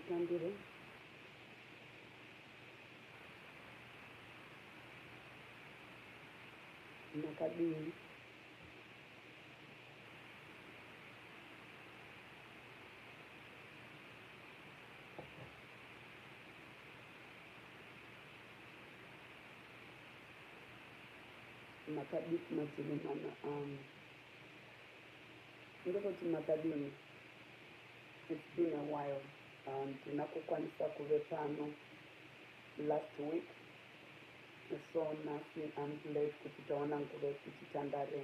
Titambire, titambire. Makadini? Makadii kumativi mana? Ndokoti makadini? It's been a while. Ndina kukwanisa kuve pano last week, so nhasi I'm glad kuti tawana nguva yekuti titandare.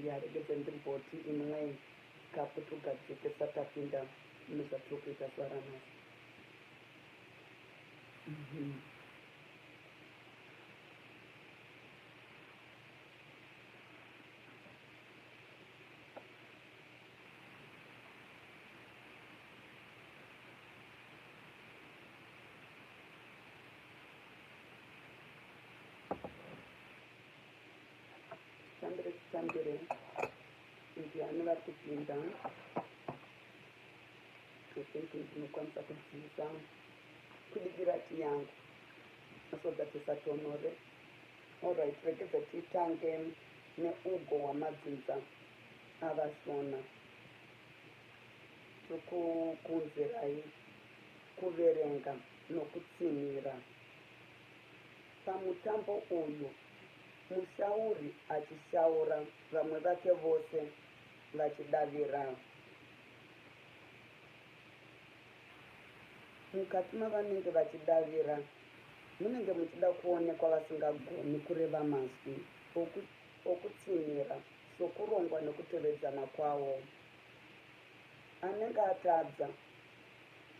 Yaregedze ndimboti inwei kapu tugadzike satapinda mune zvatiri kuita zuva ranhasi. Titambire, titambire. Ndiani vari kupinda? I think ndinokwanisa kudzivisa kudikira tea yangu so that tisatonore. Alright, regedza titange neugo hwamadzinza avaShona. Tiri kukunzirai kuverenga nokutsinhira. Pamutambo uyu, mushauri achishaura vamwe vake vose vachidavira. Mukati mavanenge vachidavira munenge muchida kuonekwa vasingagoni kureva mazwi okutsinhira sokurongwa nokutevedzana kwawo. Anenge atadza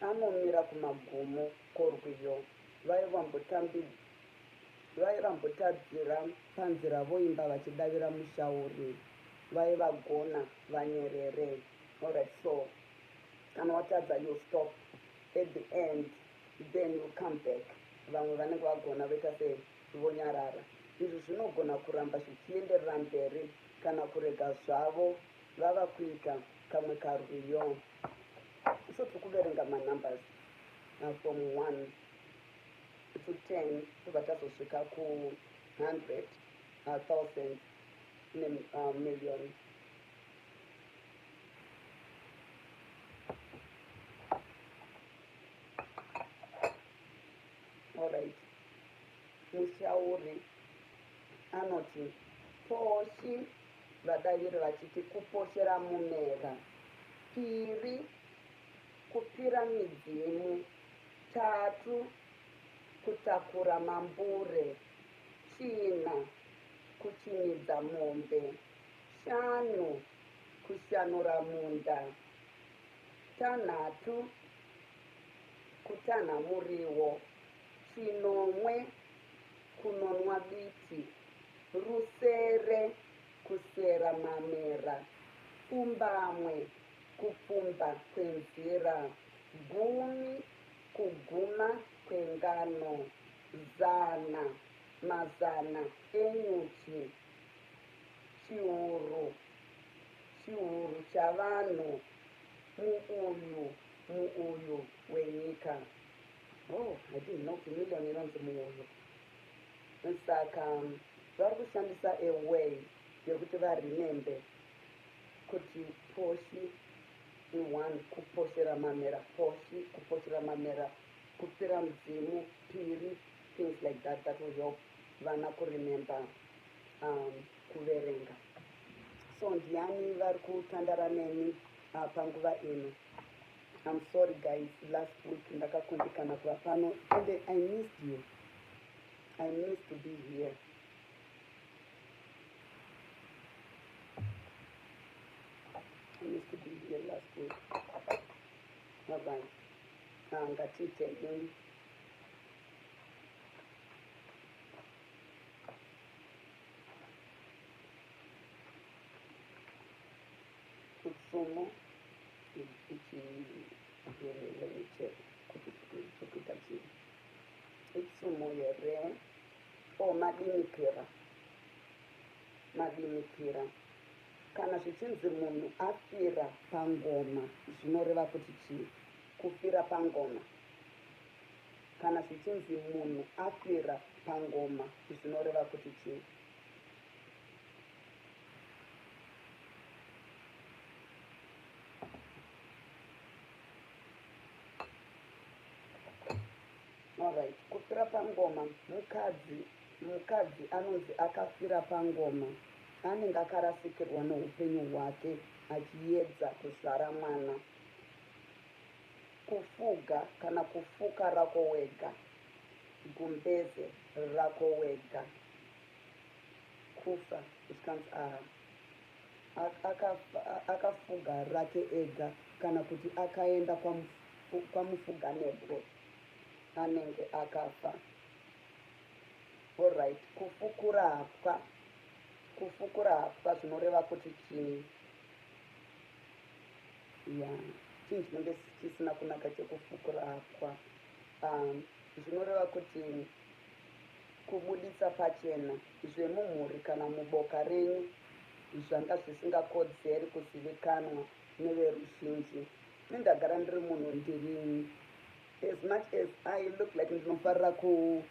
anomira kumagumo kworwiyo vaye vaye vambotadzira panzira voimba vachidavira mushauri, vaye vagona vanyerere. Alright, so kana watadza, you stop at the end, then you come back. Vamwe vanenge vagona voita sei? Vonyarara. Izvi zvinogona kuramba zvichienderera mberi kana kurega zvavo vava kuita kamwe karwiyo. So tiri kuverenga manumbers from 1 to 10, tobva tazosvika ku100, thousand nemillion. Alright, mushauri anoti poshi, vadaviri vachiti kuposhera mumera, piri kupira midzimu, tatu kutakura mambure, china kuchinyidza mombe, shanu kushanura munda, tanhatu kutanha muriwo, chinomwe kunonwa biti, rusere kusera mamera, pfumbamwe kupfumba kwenzira, gumi kuguma kwengano, zana mazana enyuchi, chiuru chiuru chavanhu, muuyu muuyu wenyika. Oh, I didn't know kuti million inonzi muuyu. Saka vari kushandisa a way yekuti varemembe kuti poshi one, kuposhera mamera, poshi kuposhera mamera, kupira mudzimu, piri, things like that that will help vana kuremember kuverenga. So ndiani vari kutandara neni panguva ino? I'm sorry guys, last week ndakakundikana kuva pano and I missed you. I missed to be here. I missed to be here last week. Alright, ngatiitei kutsumo ichi. Let me check kuti tikuita chii. Itsumo here? O, madimikira. Madimikira. Kana zvichinzi munhu afira pangoma, zvinoreva kuti chii? Kufira pangoma. Kana zvichinzi munhu afira pangoma zvinoreva kuti chii? Alright, kufira pangoma mukadzi mukadzi anonzi akafira pangoma anenge akarasikirwa neupenyu hwake achiedza kuzvara mwana. Kufuga kana kufuka rako wega, gumbeze rako wega. Kufa zvikanzi akafuga rake ega kana kuti akaenda kwamufuganebwe anenge akafa. Alright, kufukura hapwa. Kufukura hapwa zvinoreva kuti chii? Ya, chinhu chinenge chisina kunaka chekufukura hapwa. Zvinoreva kuti kubuditsa pachena zvemumhuri kana muboka renyu zvanga zvisingakodzeri kuzivikanwa neveruzhinji. Ndagara ndiri munhu ndiri, as much as I look like ndinofarira ku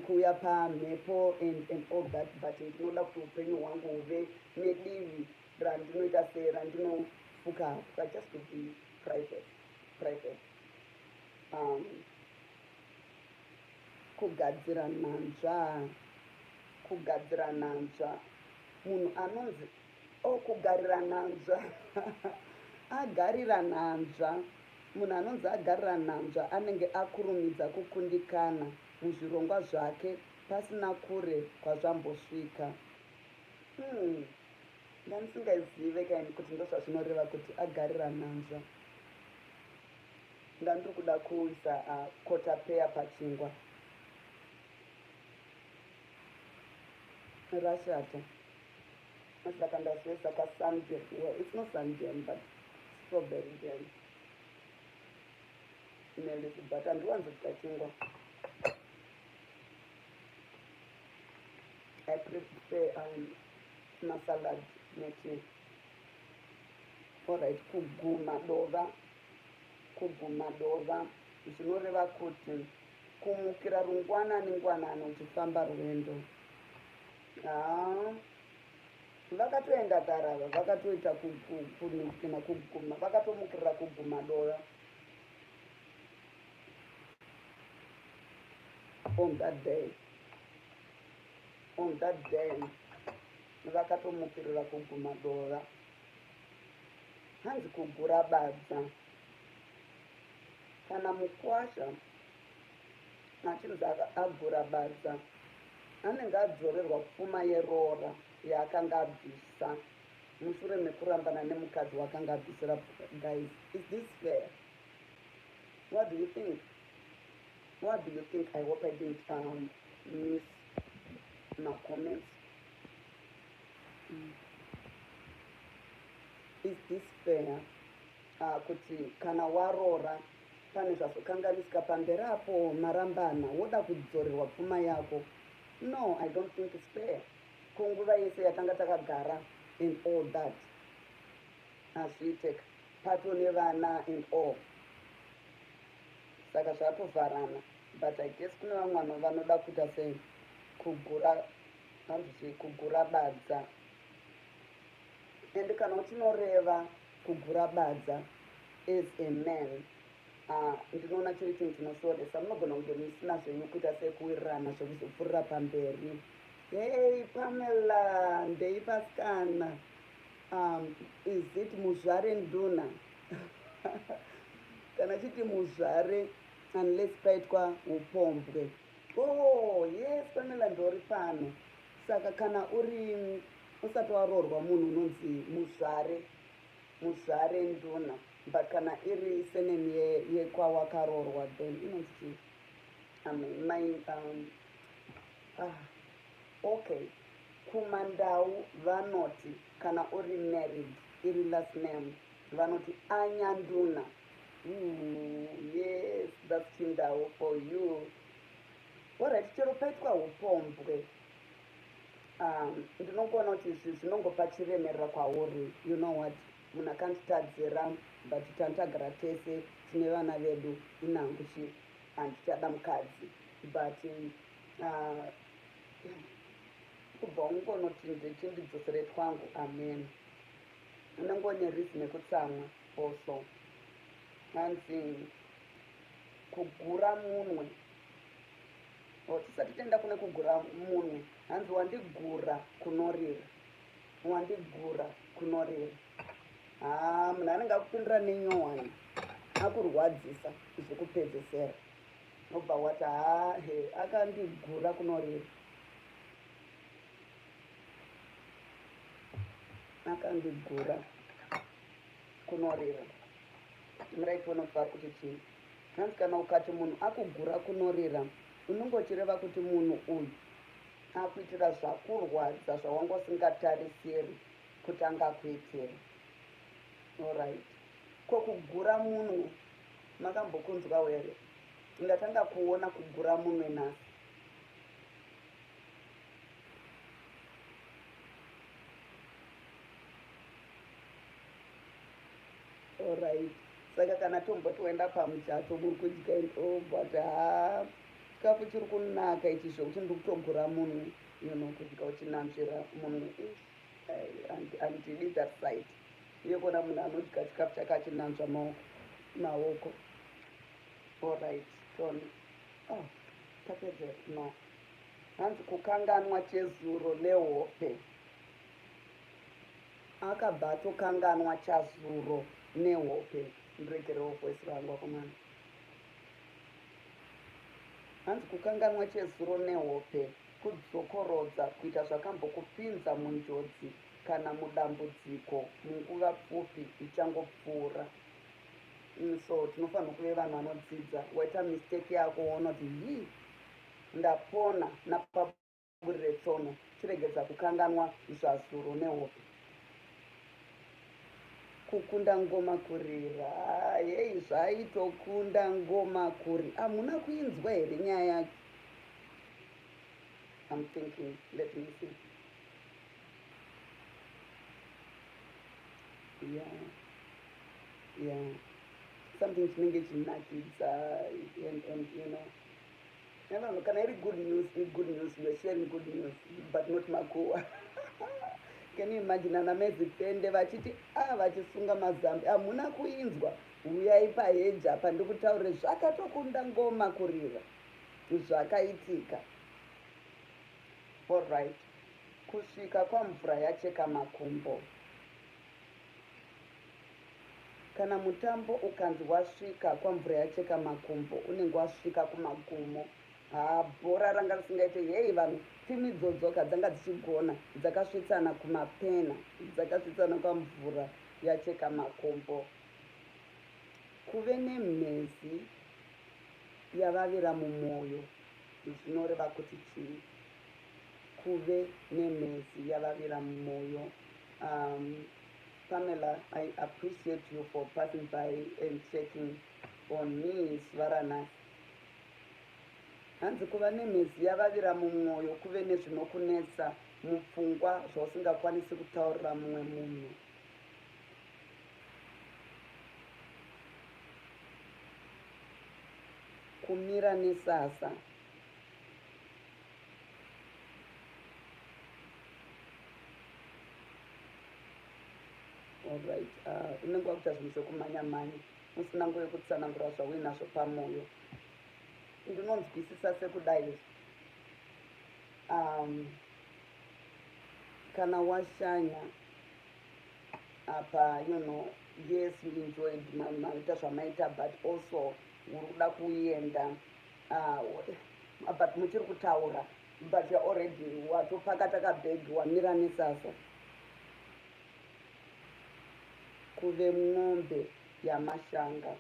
kuuya pamhepo and all that, but ndinoda kuti upenyu hwangu huve nedivi randinoita sei, randinofuka hapwa, just to be private. Kugadzira nhanzva. Kugadzira nhanzva, munhu anonzi kugarira nhanzva, agarira nhanzva. Munhu anonzi agarira nhanzva anenge akurumidza kukundikana muzvirongwa zvake pasina kure kwazvambosvika. Ndandisingazive kaini kuti ndozvazvinoreva kuti agarira nhanzva. Ndandiri kuda kuisa kotapeya pachingwa. Rashata, saka ndazoisa kasunjam. Well, it's not sunjam, but strawberry jam nelisi, but handiwanzodya chingwa. I prefer masalad nechi. Alright, kuguma dova. Kuguma dova zvinoreva kuti kumukira rungwanani ngwanani uchifamba rwendo. Ha, vakatoenda karava, vakatoita kunukina kuguma, vakatomukirira kuguma dova on that day. On that day vakatomukirira kuguma dova. Hanzi kugura badza. Kana mukwasha achinzi agura badza, anenge adzorerwa pfuma yeroora yaakanga abvisa mushure mekurambana nemukadzi waakanga abvisira. Guys, is this fair? What do you think? What do you think? I hope I didn't miss my comments. Is this fair, kuti kana waroora, pane zvazokanganisika pamberi apo, marambana, woda kudzorerwa pfuma yako? No, I don't think it's fair. Kunguva yese yatanga takagara and all that, hazviiteka, pato nevana and all, saka zvatovharana. But I guess kune vamwe vanhu vanoda kuita sei, kugura, hanzi kugura badza. And kana uchinoreva kugura badza as a man, ndinoona chiri chinhu chinoshoresa. Munogona kunge musina zvenyu kuita sekuwirirana zvekuzopfuurira pamberi. Hey Pamela, ndeipasikana. Is it muzvare nduna? Kana chiti muzvare, unless paitwa upombwe. Oh yes, Pamela, ndori pano. Saka kana uri usati waroorwa, munhu unonzi muzvare, muzvare nduna. But kana iri surname yekwawakaroorwa, then inonzi chii? I mean, my ah, okay, kuMandau vanoti kana uri married, iri last name, vanoti anyanduna. Ooh, yes, that's Chindau for you. Alright, chero paitwa upombwe, ndinongoona kuti izvi zvinongopa chiremerera kwauri. You know what? Munhu akanditadzira, but tantagara tese, tine vana vedu. Inangu chi handichada mukadzi, but kubva ungonoti ndichindidzosere twangu, amen. Unenge une reason nekutsamwa also. Hanzi kugura munwe. Oh, tisati tienda kune kugura munwe, hanzi wandigura kunorira, wandigura kunorira. Ha, munhu anenge akupindura nenyowani, akurwadzisa zvekupedzesera, obva wati, ha he, akandigura kunorira, akandigura kunorira. Mirai tione kuti vari kuti chii. Hanzi kana ukati munhu akugura kunorira, unenge uchireva kuti munhu uyu akuitira zvakurwadza zvawanga usingatarisiri kuti angakuitira. Alright, ko kugura munwe makambokunzwawo here? Ndatanga kuona kugura munwe nhasi. Alright, saka kana tomboti waenda pamuchato, muri kudya, oh, but ha, chikafu chiri kunaka ichi zvokuti ndiri kutogura munwe, kudya uchinanzvira munwe. Handidi that side yekuona munhu anodya chikafu chake achinanzva maoko. Alright, tone. Oh, tapedza? No. Hanzi kukanganwa chezuro nehope. Akabva atokanganwa chazuro nehope. Ndiregerewo voice rangu, akomana. Hanzi kukanganwa chezuro nehope kudzokorodza kuita zvakambokupinza munjodzi kana mudambudziko munguva pfupi ichangopfuura. So tinofanira kuve vanhu vanodzidza. Waita mistake yako, woona kuti hii, ndapona napaburi retsono, chiregedza kukanganwa zvazuro nehope. Kukunda ngoma kurira. Hei, zvaitokunda ngoma kuri. Hamuna kuinzwa here nyaya yacho? I'm thinking, let me see. Yeah, something chinenge chinakidza and I don't know, kana iri good news, good news, you're sharing good news, but not makuwa. Can you imagine ana mezipende vachiti a vachisunga mazambi? Hamuna kuinzwa? Uyai paheja pandikutaurire zvakatokunda ngoma kurira zvakaitika. Alright, kusvika kwamvura yacheka makumbo. Kana mutambo ukanzi wasvika kwamvura yacheka makumbo, unenge wasvika kumagumo. Ha, bhora ranga risingaite. Hei, vanhu, timu idzodzoka dzanga dzichigona, dzakasvitsana kumapena, dzakasvitsana kwamvura yacheka makumbo. Kuve nemhezi yavavira mumwoyo zvinoreva kuti chii? Kuve nemhezi yavavira mumwoyo. Pamela, I appreciate you for passing by and checking on me zuva ranhasi. Hanzi kuva nemhezi yavavira mumwoyo kuve nezvinokunetsa mupfungwa zvausingakwanisi kutaurira mumwe munhu. Kumira nesasa. Alright, unenge wakuita zvinhu zvekumhanya-mhanya, usina nguva yekutsanangura zvauinazvo pamwoyo. Ndinonzwisisa sekudai, kana washanya apa, yes, you enjoyed, maita zvamaita, but also uri kuda kuenda, but muchiri kutaura, but you're already watopakata kabhegi, wamira nesasa. Kuve mwombe yamashanga.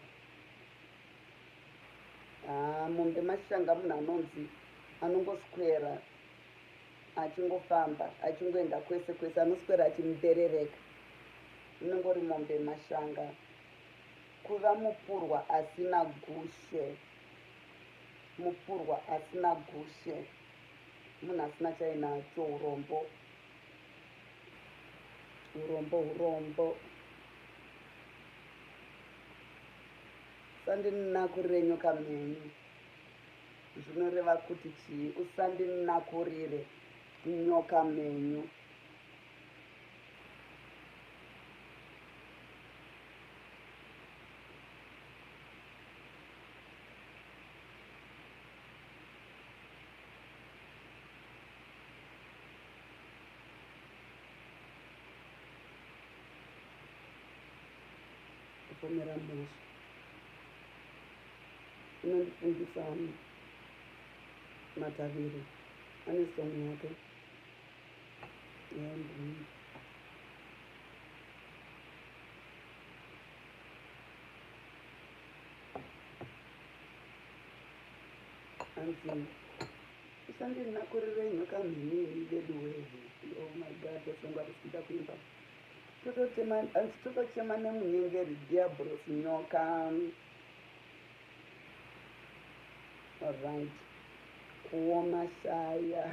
Ah, mombe mashanga munhu anonzi anongoswera achingofamba, achingoenda kwese kwese, anoswera achimberereka, inongori mombe mashanga. Kuva mupurwa asina gushe. Mupurwa asina gushe munhu asina chainacho, urombo, urombo, urombo. Usandinakurire nyoka mhenyu. Zvinoreva kuti chii? Usandinakurire nyoka mhenyu. Kupomera mhosva inondifungisa Matavire ane song yake yaimboimba. Hanzi usandinakurire nyoka mhenyu vedu wee. Oh my God, song ari kuda kuimba. Totochema, hanzi totochema nemunyengeri diablos nyoka. Alright. Kuoma shaya.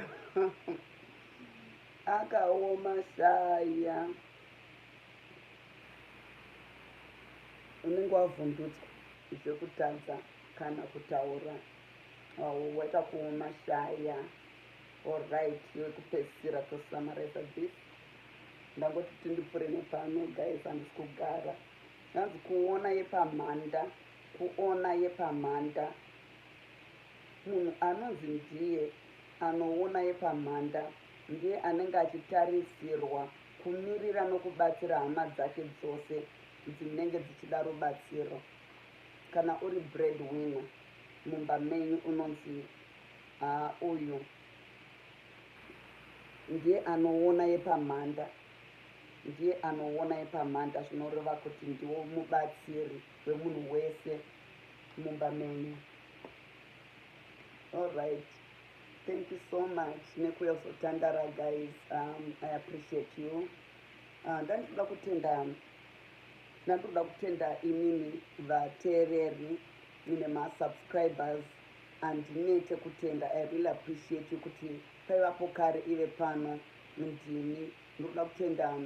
Akaoma shaya. Unenge wavhundutswa zvekutadza kana kutaura. Waita kuoma shaya. Alright, yekupedzisira tosummarize this. Ndangoti tindipfure nepano guys, handisi kugara. Hanzi kuona yepamhanda, kuona yepamhanda. Munhu anonzi ndiye anoona yepamhanda ndiye anenge achitarisirwa kumirira nokubatsira hama dzake dzose dzinenge dzichida rubatsiro. Kana uri bread winner mumba menyu unonzi uyu ndiye anoona yepamhanda, ndiye anoona yepamhanda, zvinoreva kuti ndiwo mubatsiri wemunhu wese mumba menyu. Alright, thank you so much nekuuya kuzotandara guys. I appreciate you. Ndandinoda kutenda, ndandinoda kutenda imimi vateereri nemasubscribers. Handinete kutenda. I really appreciate you kuti paivapo kare ive pano ndini. Ndinoda kutenda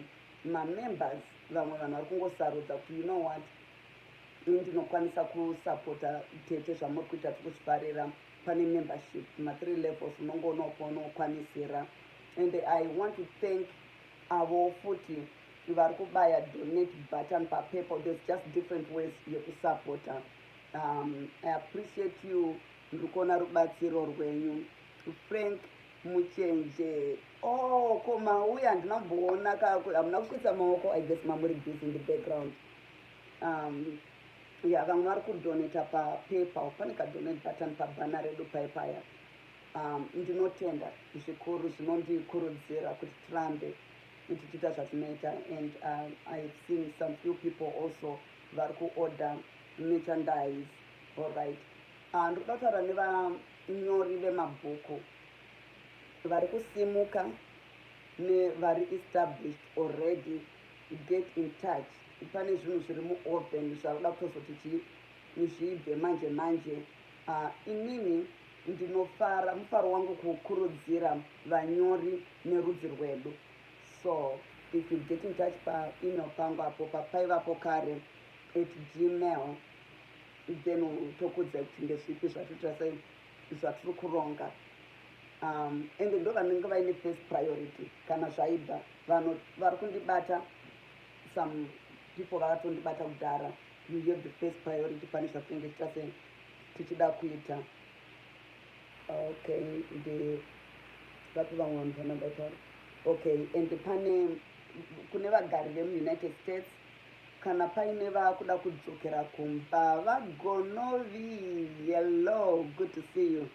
mamembers. Vamwe vanhu vari kungosarudza kuti, you know what, ini ndinokwanisa kusapota tete, zvamuri kuita tikuzvifarira. Pane membership ma3 levels, unongoonawo paunokwanisira. And I want to thank avo futi vari kubaya donate button paPayPal. There's just different ways yekusapota. I appreciate you. Ndiri kuona rubatsiro rwenyu. Frank Muchenje, oh, ko mauya, handina kumboona, hamuna kusvitsa maoko. I guess mamuri busy in the background. Ya, vamwe vari kudonata paPayPal, pane kadonate button pabhana redu paipaya. Ndinotenda zvikuru, zvinondikurudzira kuti tirambe tichiita zvatinoita. And I've seen some few people also vari kuorder merchandise. Allright, ndinoda kutaura nevanyori vemabhuku vari kusimuka nevari established already. Get in touch. Pane zvinhu zviri muoven zvakuda kutozoti chii zvibve manje manje. Inini ndinofara, mufaro wangu kukurudzira vanyori nerudzi rwedu. So if you get in touch paemail pangu apo papaivapo kare@gmail, then tokudza kuti ndezvipi zvatiri sei, zvatiri kuronga. Ende ndo vanenge vaine first priority kana zvaibva. Vanhu vari kundibata, some people vakatondibata kudhara. You have the first priority pane zvatinenge tichita sei, tichida kuita. Okay, ndi vapi vamwe vanhu vanoda kutaura? Okay, and pane kune vagari vemuUnited States, kana paine vakuda kudzokera kumba, vagonovi, hello, good to see you.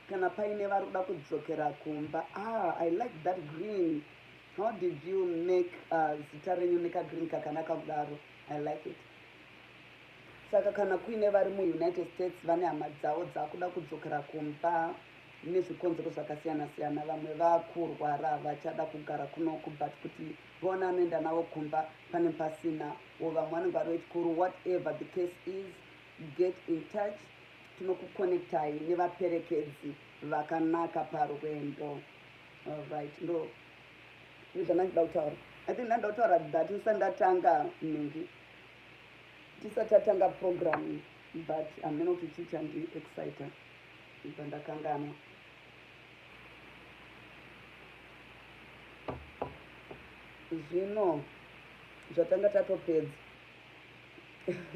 Kana paine vari kuda kudzokera kumba, ah, I like that green. How did you make zita renyu nekagreen kakanaka kudaro? I like it. Saka kana kuine vari muUnited States vane hama dzavo dzakuda kudzokera kumba nezvikonzero zvakasiyana siyana, vamwe vakurwara, vachada kugara kunoku, but kuti vaona anoenda navo kumba pane pasina, o vamwe vanenge vari vechikuru, whatever the case is, get in touch. Tinokuconnectai nevaperekedzi vakanaka parwendo. Alright, ndo zvandandida kutaura. I think ndandida kutaura that ndisati ndatanga nhingi, tisati tatanga program. But hameno kuti chii chandiexcita, ibva ndakanganwa. Zvino zvatanga tatopedza,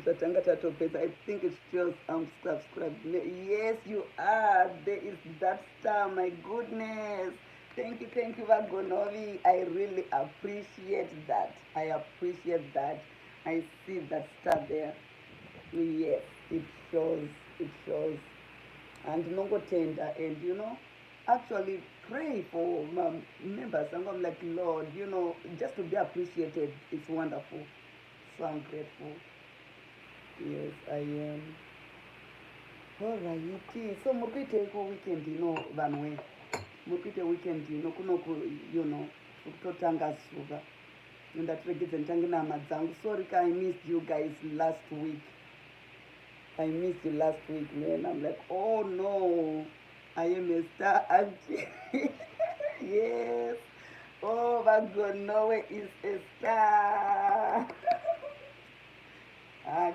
zvatanga tatopedza. I think it's just subscribed. Yes, you are. There is that star. My goodness, thank you, thank you, Vagonovi. I really appreciate that. I appreciate that. I see that star there. Yes, it shows, it shows. And ndinongotenda. And actually pray for my members. And I'm like, Lord, just to be appreciated, it's wonderful. So I'm grateful. Yes, I am. Alright, so muri kuiteiko weekend ino, vanhu? Muri kuite weekend ino kunoku? Kutotanga zuva, ndatiregedze nditange nehama dzangu. Sorry ka, I missed you guys last week. I missed you last week, man. I'm like, oh no, I am a star auntie. Yes. Oh, Vagonowe is a star. Hug.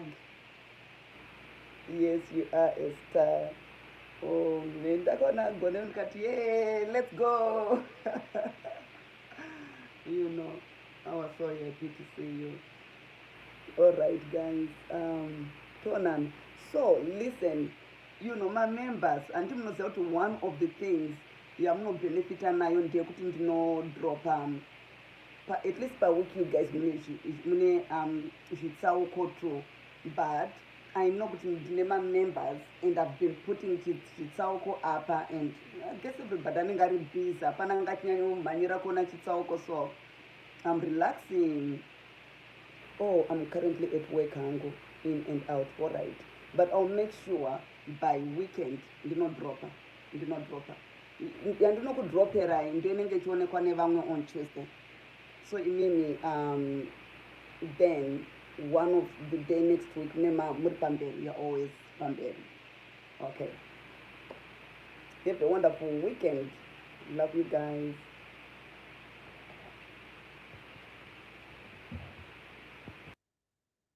Yes, you are a star. Oh man, ndakaona Gone ndikati, yeah, let's go. I was so happy to see you. All right, guys. Tonan. So listen, my members, and munoziva kuti one of the things yamunobenefita nayo ndeyekuti ndinodropa pa, at least per week, you guys mune zvitsauko two. But I know kuti ndine mamembers and I've been putting zvitsauko apa, and I guess everybody anenge ari busy, hapana ngachinyanyomhanyira kuona chitsauko. So I'm relaxing. Oh, I'm currently at work hangu, in and out. All right, but I'll make sure by weekend ndinodropa. Ndinodropa yandinokudroperai, ndo inenge ichionekwa nevamwe on Tuesday. So imimi, then one of the day next week nema muri pamberi. You're always pamberi. Okay, have a wonderful weekend. Love you guys.